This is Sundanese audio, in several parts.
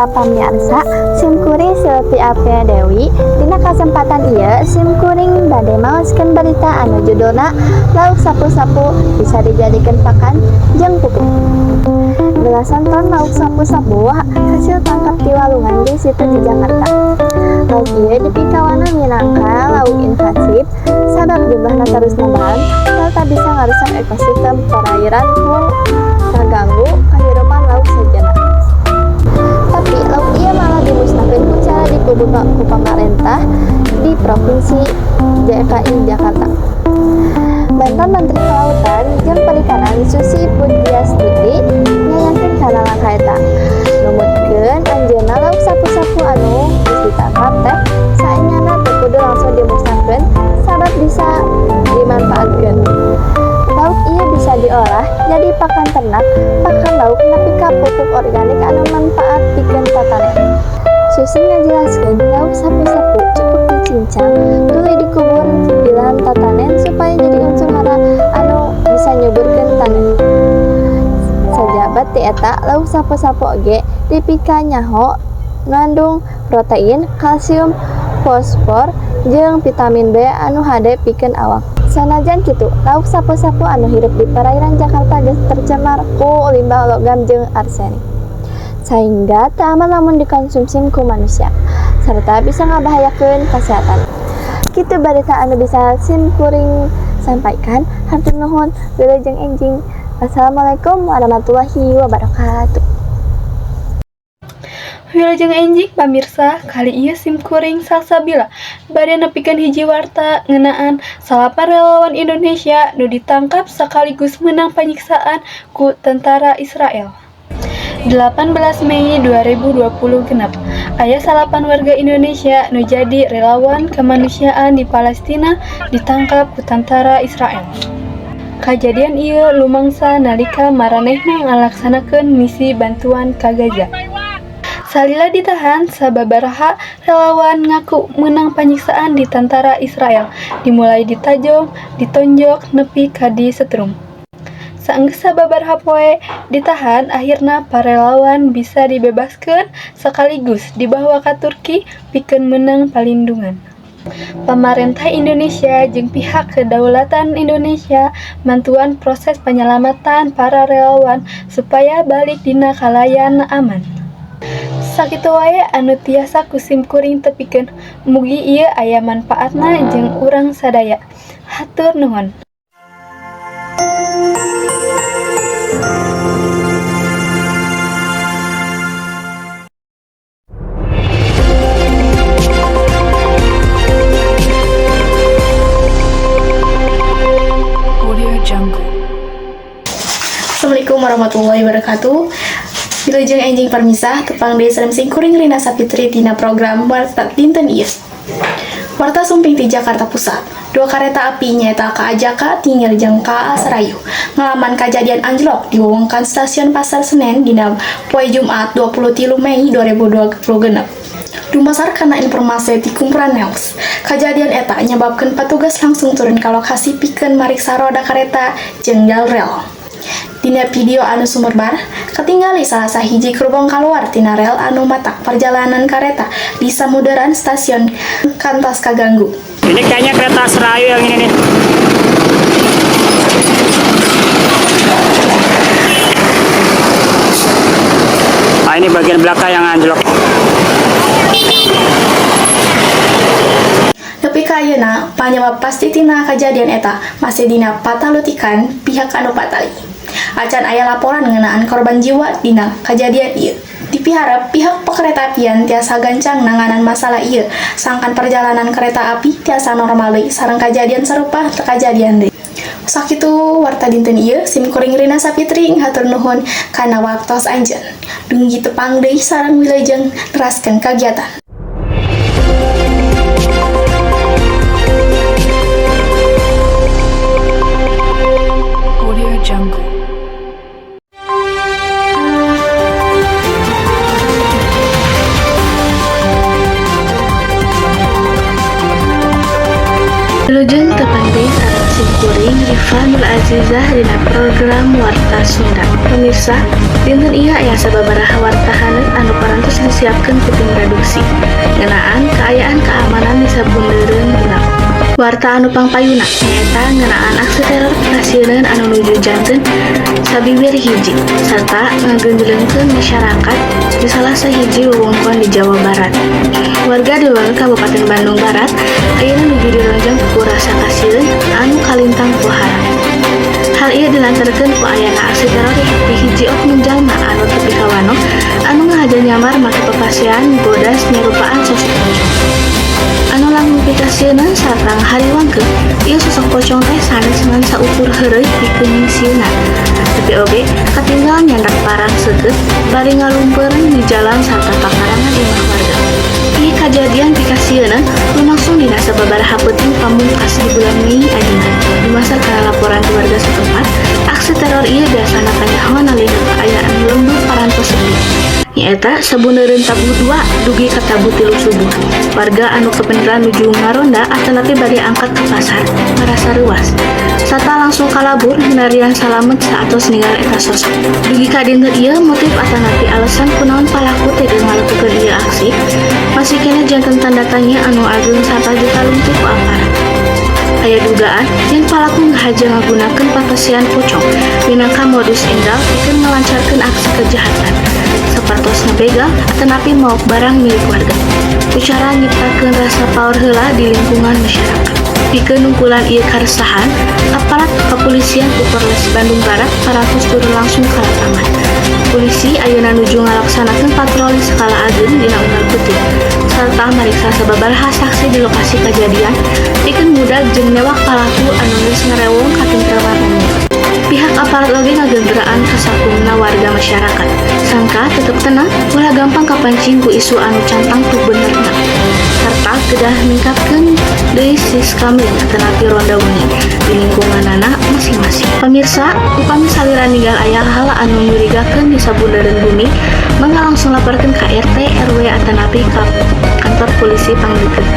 Para pamiarsa, sim kuring Silvi Apria Dewi. Dina kasempatan ieu sim kuring bade maoskeun berita anu judulna Lauk sapu-sapu bisa dijadikeun pakan jeung pupuk. Belasan ton lauk sapu-sapu hasil tangkap di walungan di situ di Jakarta. Lauk ieu dipikawana minangka lauk invasif sabab jumlahna terus nambah serta bisa ngarusak ekosistem perairan ku ngaganggu kehidupan lauk sejenak. Tapi lauk ieu malah dimusnahkeun ku cara dikubur ku pamarentah di Provinsi DKI Jakarta. Mantan Menteri Kelautan jeung Perikanan Susi Pudjiastuti nyayangkeun kana langkah eta. Numutkeun anjeunna, lauk sapu-sapu anu geus ditangkap teh saenyana teu kudu langsung dimusnahkeun sabab bisa dimanfaatkeun. Lauk ieu bisa diolah jadi pakan ternak, pakan lauk, nepi ka pupuk organik anu manfaat pikeun tatanen. Susi ngajelaskeun lauk sapu-sapu cukup dicincang tuluy dikubur di lahan tatanen supaya jadi unsur hara anu bisa nyuburkeun taneuh. Sajaba ti eta, lauk sapu-sapu oge dipikanyaho ngandung protein, kalsium, fosfor, jeung vitamin B anu hade pikeun awak. Sanajan kitu, lauk sapu-sapu anu hirup di perairan Jakarta geus tercemar ku limbah logam jeung arsenik, sehingga teu aman lamun dikonsumsi ku manusia serta bisa ngabahayakeun kesehatan. Kitu barita anu bisa sim kuring sampaikan. Hatur nuhun, wilujeng enjing. Wassalamualaikum warahmatullahi wabarakatuh. Wilujeng enjing pamirsa, kali ieu sim kuring Salsabila bade nepikeun hiji warta ngeunaan salapan relawan Indonesia nu ditangkap sekaligus meunang panyiksaan ku tentara Israel. 18 Mei 2020 genep, aya salapan warga Indonesia nu jadi relawan kemanusiaan di Palestina ditangkap ku tentara Israel. Kajadian ieu lumangsa nalika maranehna ngalaksanakeun misi bantuan ka Gaza. Salila ditahan, sababaraha relawan ngaku meunang panyiksaan di tentara Israel, dimulai ditajong, ditonjok, nepi ka disetrum. Saenggeus sababaraha poe ditahan, akhirna para relawan bisa dibebaskeun sekaligus dibawa ka Turki pikeun meunang palindungan. Pamarentah Indonesia jeung pihak kedaulatan Indonesia mantuan proses penyelamatan para relawan supaya balik dina kalayan aman. Sakitu wae anu tiasa ku sim kuring tepikeun. Mugi ieu aya manfaatna jeung urang sadaya. Hatur nuhun. Audio Jungle. Assalamualaikum warahmatullahi wabarakatuh. Wilujeng enjing parmisa, tepang deui sareng sim kuring Rina Sapitri dina program Warta Dinten ieu. Warta sumping ti Jakarta Pusat. Dua kereta api nyaeta KA Jaka Tingir jeung KA Serayu ngalaman kajadian anjlok di wewengkon Stasiun Pasar Senen dina poe Jumat 23 Mei 2020 genep. Dumasar kana informasi ti Kumparan News, kajadian eta nyababkeun patugas langsung turun ka lokasi pikeun mariksa roda kareta jeung rel. Dina video anu sumebar, katingali salah sahiji gerbong kaluar tina rel anu matak perjalanan kareta di samuderan stasiun kantos kaganggu. Ini kayaknya kereta Serayu yang ini nih. Ah, ini bagian belakang yang anjlok. Nepi ka ayeuna, panyebab pasti tina kajadian eta masih dina patalutikan pihak anu patali. Acan aya laporan ngeunaan korban jiwa dina kajadian ieu. Dipiharep pihak pekeretaapian tiasa gancang nanganan masalah ieu, sangkan perjalanan kereta api tiasa normal deui sareng kajadian sarupa teu kajadian deui. Sakitu warta dinten ieu, sim kuring Rina Sapitri hatur nuhun kana waktos anjeun. Dunggi tepang deui sareng wilujeng neraskeun kagiatan. Audio Jungle. Wilujeng tepang deui sareng sim kuring. kuring Rifa Nur Azizah dina program Warta Sunda. Pemirsa, dinten ieu aya sababaraha warta haneut anu parantos disiapkeun ku tim produksi ngeunaan kaayaan keamanan di sabundeureun urang. Warta anu pangpayuna nyaeta ngeunaan aksi teror pikasieun anu nuju janten sabiwir hiji sarta ngagenjlengkeun masyarakat di salah sahiji wewengkon di Jawa Barat. Warga di wewengkon Kabupaten Bandung Barat ayeuna nuju dironjong ku rasa kasieun anu kalintang ku harap. Hal ieu dilantarkeun ku ayana aksi teror ti hiji oknum jalma anu teu pikawanoh anu ngahaja nyamar make papasean bodas nyarupaan sosok pocong. Anu langkung pikasieun sarta ngahariwangkeun, ieu sosok pocong teh sanes ngan saukur heureuy pikeun nyingsieunan, tapi oge katinggal nyandak parang seukeut bari ngalumpeureun di jalan sarta pakarangan imah warga. Ieu kajadian pikasieun lumangsung dina sababaraha peuting pamungkas di bulan Mei ayeuna. Dumasar kana laporan ti warga setempat, aksi teror ieu biasana kanyahoan nalika kaayaan lembur parantos sepi, nyaeta sabundeureun tabuh 2 dugi ka tabuh 3 subuh. Warga anu kabeneran nuju ngaronda atanapi bade angkat ka pasar ngarasa reuas sarta langsung kalabur narian salamet saatos ninggal eta sosok. Dugi ka dinten ieu, motif atanapi alasan kunaon palaku tega ngalakukeun ieu aksi masih keneh janten tanda tanya anu ageung sarta ditalungtik ku aparat. Aya dugaan yen palaku ngahaja ngagunakeun papasean pocong minangka modus enggal pikeun ngalancarkeun aksi kejahatan sapertos ngabegal atanapi maok barang milik warga, ku cara nyiptakeun rasa paur heula di lingkungan masyarakat. Pikeun nungkulan ieu karesahan, aparat kepolisian ti Polres Bandung Barat parantos turun langsung ka lapangan. Polisi ayeuna nuju ngalaksanakeun patroli skala ageung dina unggal peuting sarta mariksa sababaraha saksi di lokasi kajadian pikeun ngudag jeung newak palaku anu geus ngarewong katentreman umum. Pihak aparat oge ngagenderaan ka sakumna warga masyarakat sangka tetep tenang, ulah gampang kapancing ku isu anu can tangtu benerna, sarta kedah ningkatkeun deui siskamling atanapi ronda wengi di lingkunganana masing-masing. Pemirsa, upami salira ninggal aya hal anu nyurigakeun di sabundeureun bumi, mangga langsung laporkeun ka RT, RW atanapi ka kantor polisi pangdeukeut.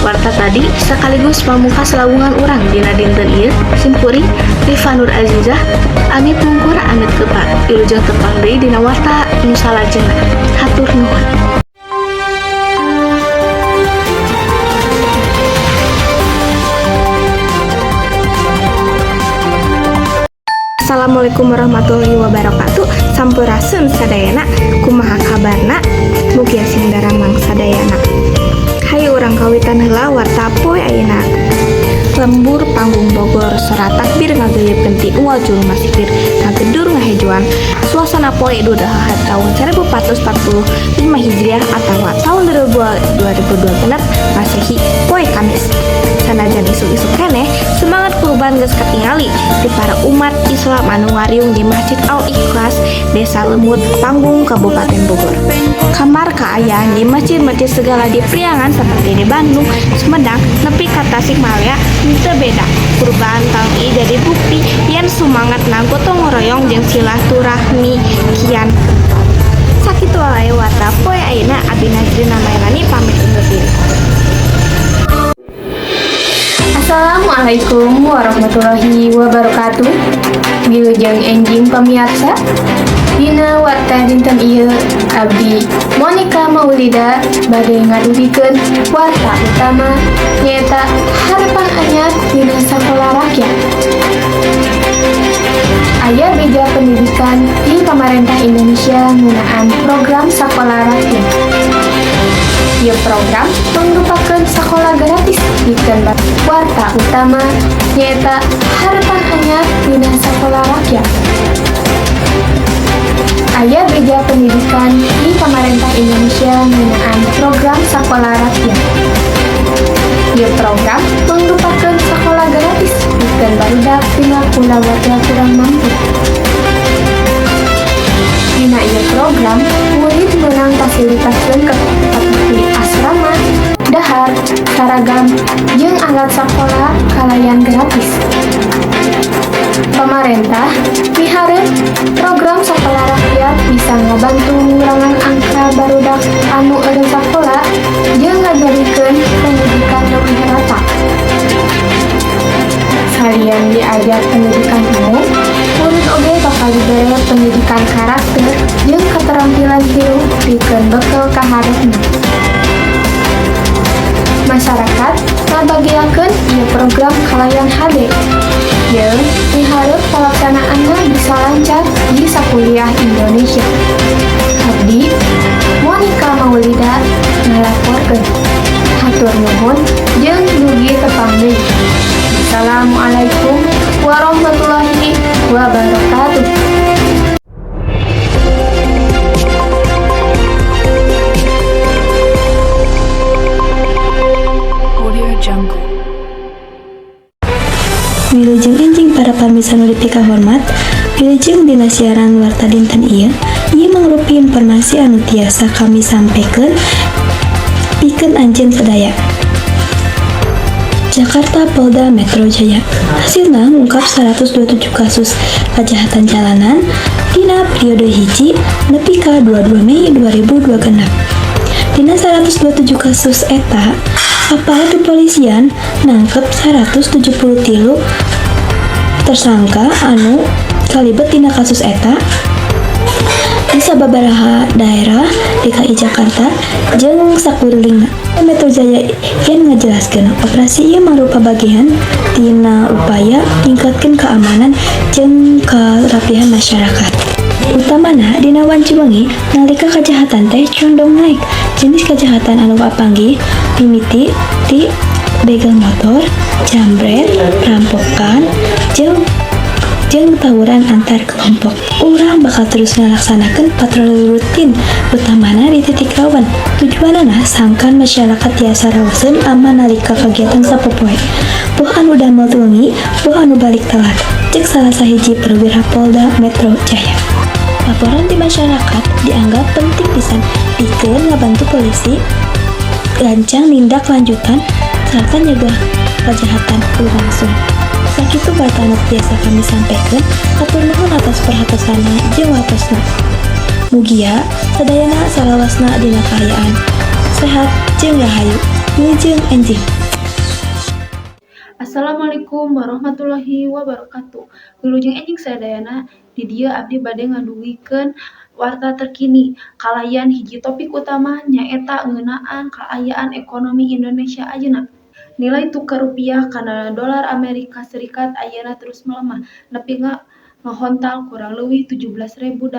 Warta tadi sekaligus pamungkas lawungan urang dina dinten ieu. Simkuring Rifa Nur Azizah amit mungkur, amit kepa. Wilujeng tepang deui dina warta nu salajengna. Hatur nuhun. Assalamualaikum warahmatullahi wabarakatuh. Sampurasun sadayana. Kumaha kabarna? Mugia sing daramang sadayana. Hayu urang kawitan heula warta poe ayeuna. Lembur panggung Bogor, sora takbir ngageuyeupkeun ti unggal juru masikir, ngagedur ngahejoan. Suasana poe Idul Adha tahun 1445 Hijriah atawa tahun 2026 Masehi, poe Kamis. Sanajan isuk-isuk keneh, semangat kurban geus katingali di para umat Islam anu ngariung di Masjid Al Ikhlas, Desa Lemut, Panggung, Kabupaten Bogor. Kamar kaayaan di masjid-masjid segala di Priangan seperti di Bandung, Sumedang, nepi ka Tasikmalaya henteu beda. Kurban taun ieu jadi bukti yen sumangatna gotong royong jeung silaturahmi kian kental. Sakitu wae warta poe ayeuna, Abi Najrina Mailani pamit undur diri. Assalamualaikum warahmatullahi wabarakatuh. Wilujeng enjing pamiarsa. Dina warta dinten ieu, Abdi Monica Maulida bade ngadugikeun warta utama, nyaeta harapan anyar dina sakola rakyat. Aya beja pendidikan di pamarentah Indonesia ngeunaan program sakola rakyat. Ieu program mangrupakeun sakola gratis pikeun warta utama, nyaeta harapan anyar dina sakola rakyat. Aya beja pendidikan di pamarentah Indonesia ngeunaan program sakola rakyat. Ieu program mangrupakeun sakola gratis pikeun barudak tina kulawarga kurang mampu. Dina ieu program, murid meunang fasilitas lengkap seperti asrama, dahar, seragam, jeung alat sakola kalayan gratis. Pamarentah miharep program sakola rakyat bisa ngabantu ngurangan angka barudak anu eureun sakola jeung ngajadikeun pendidikan leuwih rata. Salian diajar pendidikan umum, murid oge bakal dibere pendidikan karakter jeung keterampilan hirup pikeun bekel ka harepna. Masyarakat ngabageakeun ieu program kalayan hade jeung miharep pelaksanaanna bisa lancar di sakuliah Indonesia. Abdi Monica Maulida ngalaporkeun. Hatur nuhun jeung dugi tepang deui. Assalamualaikum warahmatullahi wabarakatuh. Audio Jungle. Wilujeng enjing para pamirsa nu dipikahormat, wilujeng dina siaran warta dinten ieu, ieu mangrupi informasi anu tiasa kami sampaikan pikeun anjeun sadaya. Jakarta, Polda Metro Jaya hasilna ngungkap 127 kasus kejahatan jalanan dina periode 1 nepi ka 22 Mei 2026. Dina 127 kasus eta, aparat kepolisian nangkep 173 tersangka anu kalibet dina kasus eta di sababaraha daerah DKI Jakarta jeung sakulilingna. Metro Jaya yang ngajelaskeun operasi ieu mangrupa bagian tina upaya ningkatkeun keamanan jeung kerapihan masyarakat. Utamana dina wanci wengi nalika kejahatan teh condong naik. Jenis kejahatan anu kapanggih mimiti ti begal motor, jambret, perampokan, jeung jeung tawuran antar kelompok. Urang bakal terus ngalaksanakeun patroli rutin, utamana di titik rawan. Tujuanana sangkan masyarakat tiasa raoseun aman nalika kagiatan sapopoe. Boh anu damel wengi, boh anu balik telat. Cek salah sahiji perwira Polda Metro Jaya. Laporan di masyarakat dianggap penting pisan pikeun ngabantu polisi gancang nindak lanjutan serta nyegah kejahatan langsung. Sakitu warta anu tiasa kami sampaikan, hatur nuhun atas perhatosanna jeung waktosna. Mugia sadayana salawasna dina kaayaan sehat jeung rahayu. Wilujeng enjing. Assalamualaikum warahmatullahi wabarakatuh. Wilujeng enjing sadayana, di dieu abdi bade ngadugikeun warta terkini kalayan hiji topik utama, nyaeta ngeunaan kaayaan ekonomi Indonesia ayeuna. Nilai tukar rupiah kana dolar Amerika Serikat ayeuna terus melemah nepi ka ngahontal kurang leuwih 17.800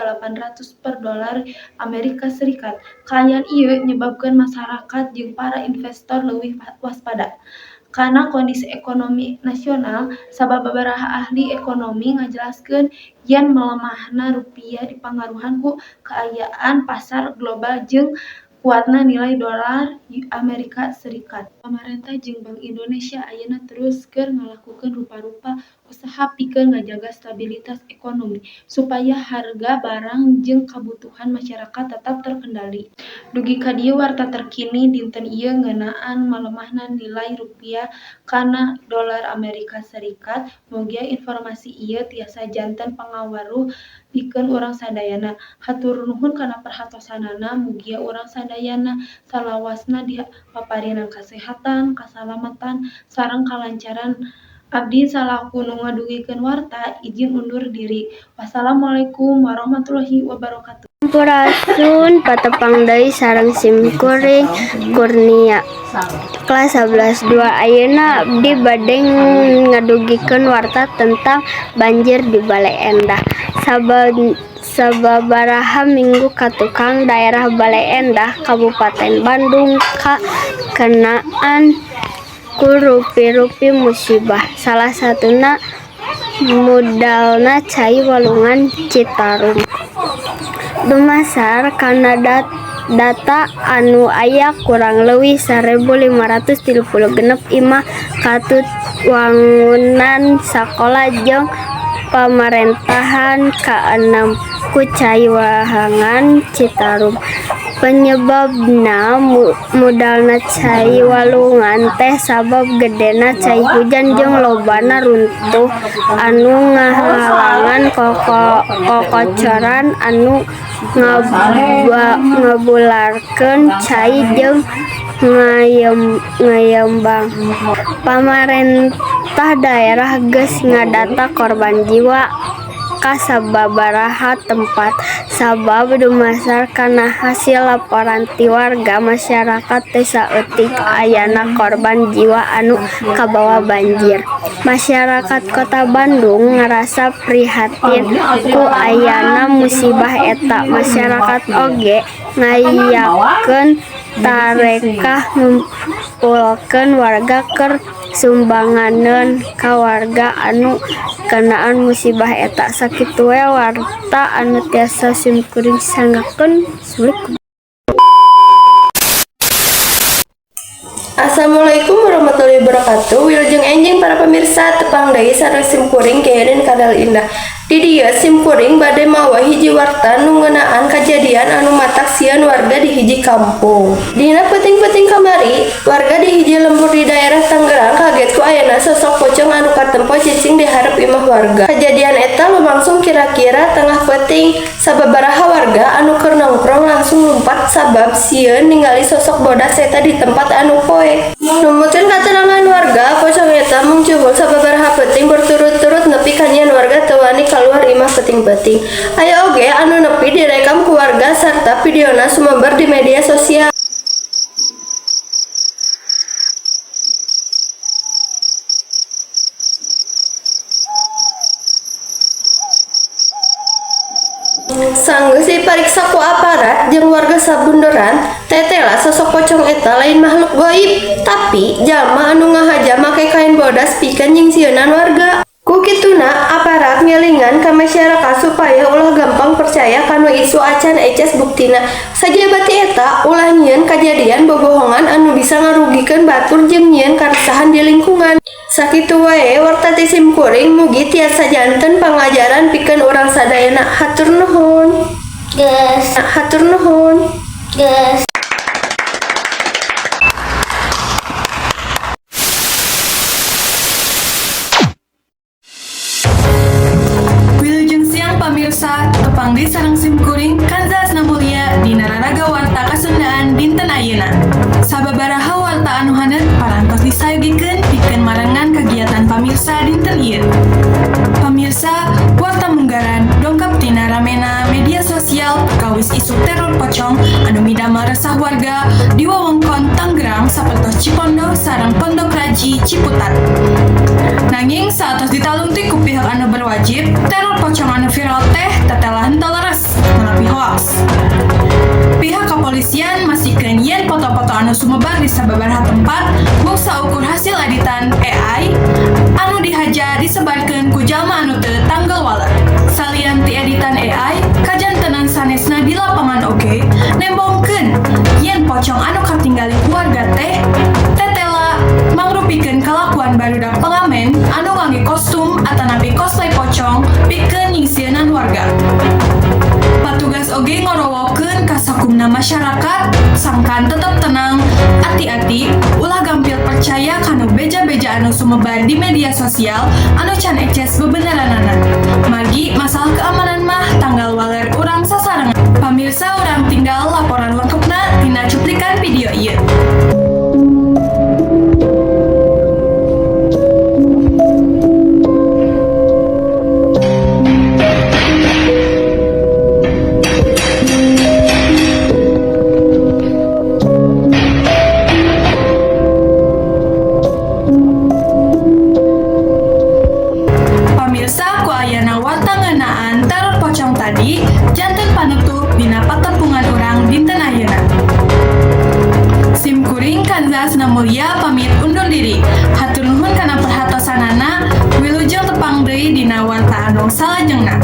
per dolar Amerika Serikat. Kaayaan ieu nyebabkeun masyarakat jeung para investor leuwih waspada kana kondisi ekonomi nasional. Sababaraha ahli ekonomi ngajelaskeun yen melemahna rupiah dipangaruhan ku kaayaan pasar global jeung kuatna nilai dolar Amerika Serikat. Pamarentah jeung Bank Indonesia ayeuna terus keur ngalakukeun rupa-rupa usaha pikeun ngajaga stabilitas ekonomi supaya harga barang jeung kabutuhan masyarakat tetap terkendali. Dugi ka dieu warta terkini dinten ieu ngeunaan melemahna nilai rupiah kana dolar Amerika Serikat. Mugia informasi ieu tiasa janten pangaweruh pikeun urang sadayana. Hatur nuhun kana perhatosanana, mugia urang sadayana salawasna dipaparinan kasehatan, kasalamatan, sareng kalancaran. Abdi salaku nu ngadugikeun warta izin undur diri. Wassalamualaikum warahmatullahi wabarakatuh. Sampurasun, patepang deui sareng sim kuring Kurnia kelas 11 2. Ayeuna abdi bade ngadugikeun warta tentang banjir di Baleendah. Sababaraha minggu katukang, daerah Baleendah, Kabupaten Bandung, kakenaan ku rupi-rupi musibah, salah satuna mudalna cai Walungan Citarum. Dumasar kana data anu aya, kurang leuwih 1536 imah katut, wangunan sakola jeung pamarentahan kaenem ku cai Walungan Citarum. Penyebabna mudalna cai walungan teh sabab gedena cai hujan jeung lobana runtuh anu ngahalangan kokocoran anu ngabularkeun cai jeung ngayembang. Pamarentah daerah geus ngadata korban jiwa ka sababaraha tempat sabab dumasar kana hasil laporan ti warga masyarakat teu saeutik ayana korban jiwa anu kabawa banjir. Masyarakat Kota Bandung ngarasa prihatin ku ayana musibah eta. Masyarakat oge ngayakeun tarekah ngumpulkeun warga keur sumbanganeun ka warga anu kakenaan musibah eta. Sakitu we warta anu tiasa simkuring sanggakeun. Assalamualaikum. Assalamualaikum warahmatullahi wabarakatuh. Wilujeng enjing para pemirsa, tepang deui sareng simkuring Kehenin Kadal Indah. Di dieu simkuring bade mawa hiji warta nu ngeunaan kajadian anu matak sieun warga di hiji kampung. Dina peuting-peuting kamari, warga di hiji lembur di daerah Tangerang kaget ku ayana sosok pocong anu katempo cicing di hareup imah warga. Kajadian eta lumangsung kira-kira tengah peuting. Sababaraha warga anu keur nongkrong langsung lumpat sabab sieun ningali sosok bodas eta di tempat anu poek. Numutkeun katerangan warga, pocong eta mungcuhul sababaraha peuting berturut-turut nepi ka nyieun warga teu wani kaluar imah peuting-peuting. Aya oge anu nepi direkam ku warga sarta videona sumebar di media sosial. Sanggeus dipariksa ku aparat jeung warga sabunderan, tetela sosok pocong eta lain makhluk goib, tapi jalma anu ngahaja make kain bodas pikeun nyingsieunan warga. Ku kituna aparat ngelingan ka masyarakat supaya ulah gampang percaya kanu isu acan eces buktina. Sajaba ti eta, ulah nyieun kajadian bobohongan anu bisa ngarugikeun batur jeung nyieun karesahan di lingkungan. Sakitu wae warta ti simkuring, mugi tiasa janten pangajaran pikeun urang sadayana. Hatur nuhun. Geus. Hatur nuhun. Geus. Wilujeng siang pamirsa, tepang deui sareng simkuring Kanza Asna Mulia dina Raraga Warta Kasundaan dinten ayeuna. Sababaraha warta anu haneut parantos disayogikeun pikeun marengan kegiatan pamirsa dinten ieu. Pamirsa, warta munggaran dongkap tina ramena media sosial kawis isu teror pocong anu midamel resah warga di wewengkon Tangerang sapertos Cipondoh sareng Pondok Raji Ciputat. Nanging saatos ditalungtik ku pihak anu berwajib, teror pocong anu viral teh tetela henteu leres atanapi hoax. Pihak kepolisian masihkeun yen foto-foto anu sumebar di sababaraha tempat mung saukur hasil editan AI anu dihaja disebarkeun ku jalma anu teu tanggel waler. Salian ti editan AI, kajantenan sanesna di lapangan oge nembongkeun yen pocong anu katinggali ku warga teh tetela mangrupikeun kalakuan barudak pengamen anu ngangge kostum atanapi cosplay pocong pikeun nyingsieunan warga. Patugas oge ngorowokeun ka sakumna masyarakat sangkan tetep tenang, ati-ati, ulah gampil percaya kanu beja-beja anu sumebar di media sosial anu can eces bebeneranana. Margi masalah keamanan mah tanggal waler urang sasarengan. Pamirsa, urang tinggal laporan lengkapna tina cuplikan video ieu. Pamirsa, ku ayana warta ngeunaan teror pocong tadi janten panutup dina patepungan urang dinten ayeuna. Sim kuring Kanza Asna Mulia pamit undur diri. Hatur nuhun kana perhatosanana, wilujeng tepang deui dina warta anu salajengna.